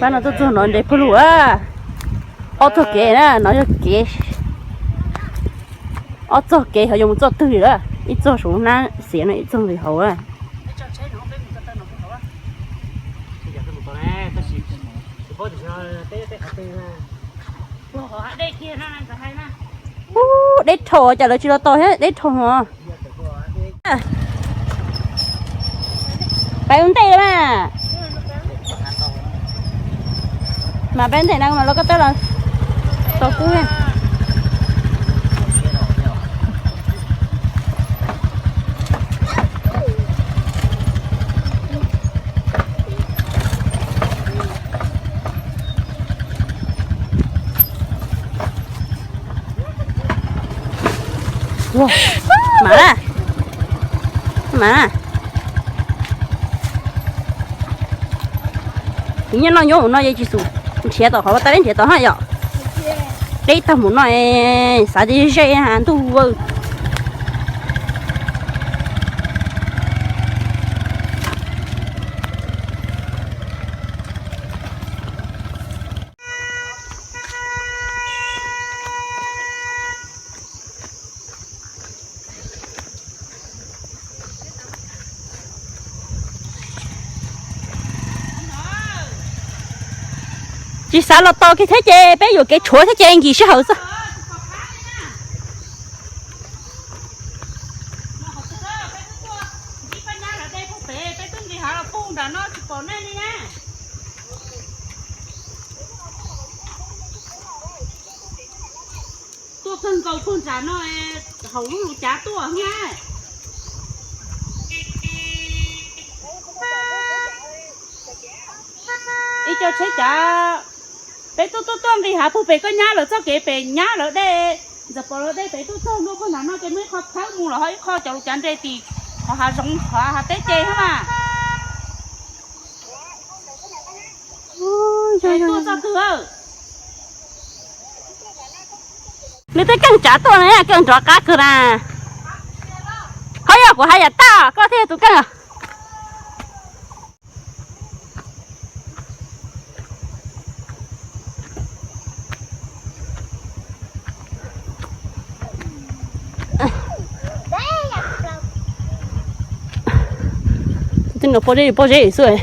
Pab no tuaj txog no nres pawg lug a. Ob txoj kev na, no yog kev, ob txoj kev ho yuav mus txoj twg lawm, ib txoj saum hnab xiav no, ib txoj ntawm hauv. Ub, deb dhau cas lawv tsis los tos thiab, deb dhau no. Peb ua ntej mas, mas peb ntej na mas lawv ko taw los tos kuv. Mas, mas, kuv nyob no nyob mus no ces tsis xum nrhiav tau qhov ua tau deb nrhiav tau ha yom. Deb tag mus no xav tias ze ntuj. Tsis xav los tos kiag thiab ces peb yuam kev tshuav thiab ces nkim sij hawm xwb. Tuaj kawg nkaus puag nram no, haum lub lus cav tuaj thiab. Ib co tsheb cav, peb tuaj tuaj tuaj nqis hav puag pem koj nyab lawv txoj kev pem nyab lawv dej, ntxawm pom lawv dej pem tuaj txog ntua puag nram no ces muaj ib qho khawb mus los ho ib qho cov lus cav nres tim qhov hav zoov qhov hav teb ces thiab mas. Tuaj txog twg? Nws twb keej tsav tuaj na, keej nrov qab kawg na. Qhov yog kuv haj yam tag koj thiaj tus keej. Twb no pob zeb pob zeb xwb.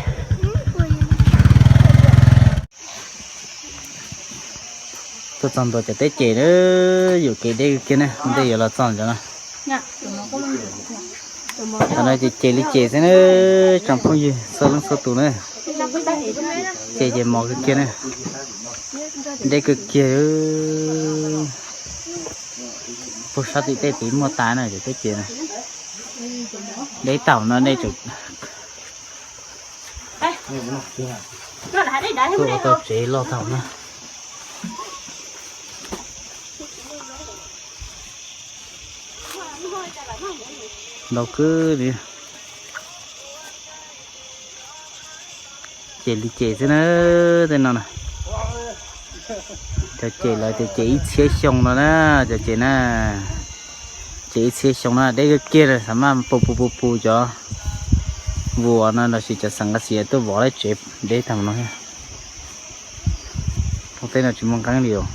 Tuaj txog ntua cov teb ces na, yuam kev deb kiag ne, ua ntej yuav los txog ntawd na. Tam no ces ces li ces xwb na, tsoom phooj ywg txhua leej txhua tus na. Ces ces mos kawg kiag na, deb kawg kiag. Puag sab tim tej tid muaj tas na, cov teb ces na. Deb thaum no nej tseem tuaj tau tsev loj thaum na. Ntau kawg li. Ces li ces xwb na, tej no na. Cov ces lawv tias ces ib txhiab xyoo no na, cov ces na. Ces ib txhiab xyoo no deb kiag kiag, xav maj pus pus pus pus cov vuas no lossis cov xeem nqa xiav tuaj vov lawv tsev deb tag no. Thoob teb no tsis muaj nqeeb li os.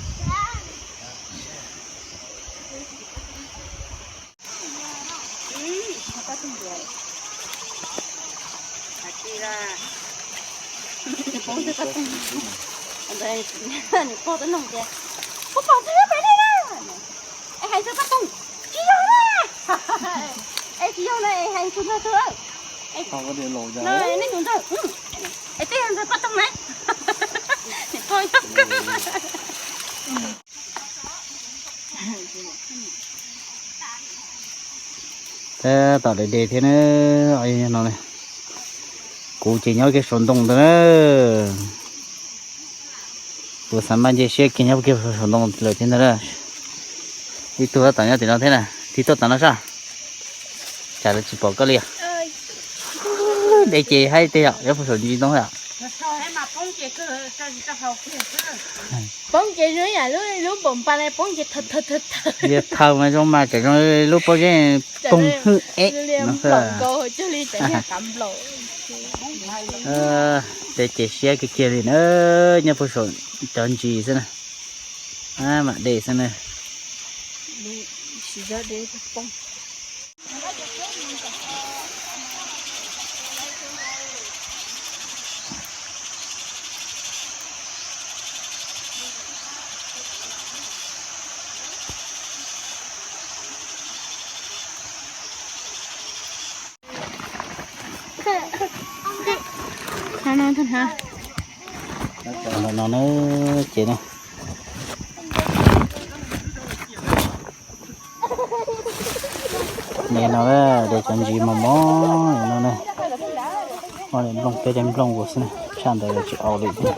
Es hais ntxawg paj toog, tsis yog na. Es tsis yog na, es hais tus ntxawg tus, nej tus ntxawg, es twb yog ntxawg paj toog na. Tab tom de de thiab na, no kuv ces nyob kiag saum ntoo ntawd na. Kuv xav maj nce siab kiag nyob kiag saum ntoo lawm thiab ntag. Ib tug tab tom nyob tim no thiab na, tig tuaj tom no sab. Cas lawv tsis pom koj li os? De ces haib tiag yom, nyob puag saum ntsis ntoo yom. Poob ces zoo yam lub npaum npas na, poob ces thaw thaw thaw thaw. Yog thaw mas zoo mas tseem zoo lub pob zeb poob hwj ev no xwb. De ces siab kiag kiag li na, nyob puag saum cov ntsis xwb na. Mam de xwb na. No na ces na, niam no de cov ntsis mos mos no na, ob daim nplooj peb daim nplooj nkaus xwb na, tshaj ntawd tsis au li thiab.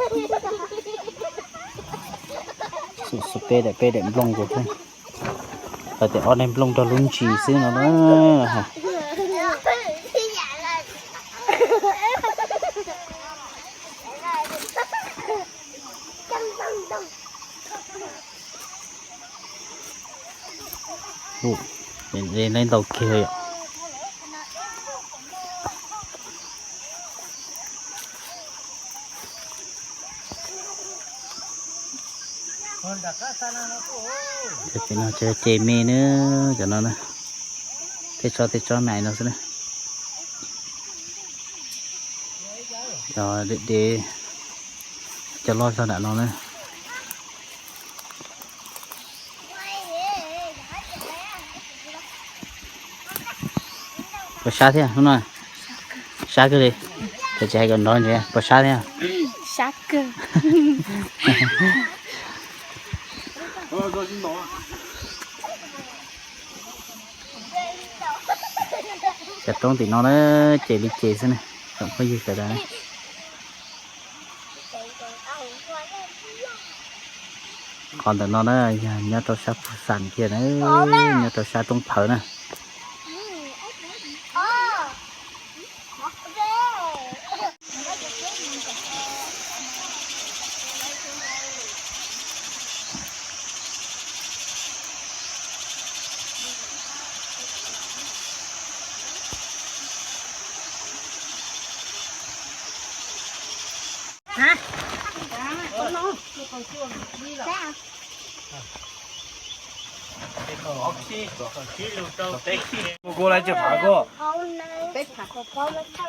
Xub peb daim peb daim nplooj nkaus xwb, hais tias ob daim nplooj nrog lub ntsis xwb no na. Ntau kiag yom. Cov no ces me na, cov no na, tej tsob tej tsob me no xwb na. Cov de, cov loj zog nram no na. Puas sab thiab hnub no? Sab kawg li. Ces tsis hais kom nrov ntsis, puas sab thiab? Sab kawg. Cov roob tim no na, ces li ces xwb na, tsoom phooj ywg sawv daws na. Qhov ntawm no na yog nyob rau sab Phu Xas kiag na, nyob rau sab roob phawv na.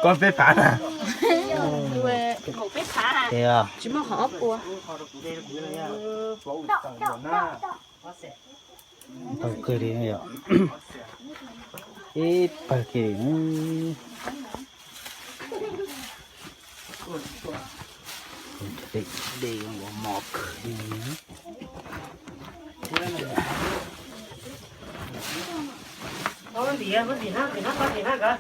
Koj peb phav na. Tsis muaj qhov ob puas. Pawg kiag li yom. Ib pawg kiag li. De mos kawg li. Ntim, ntim na, ntim na, ntim na koj.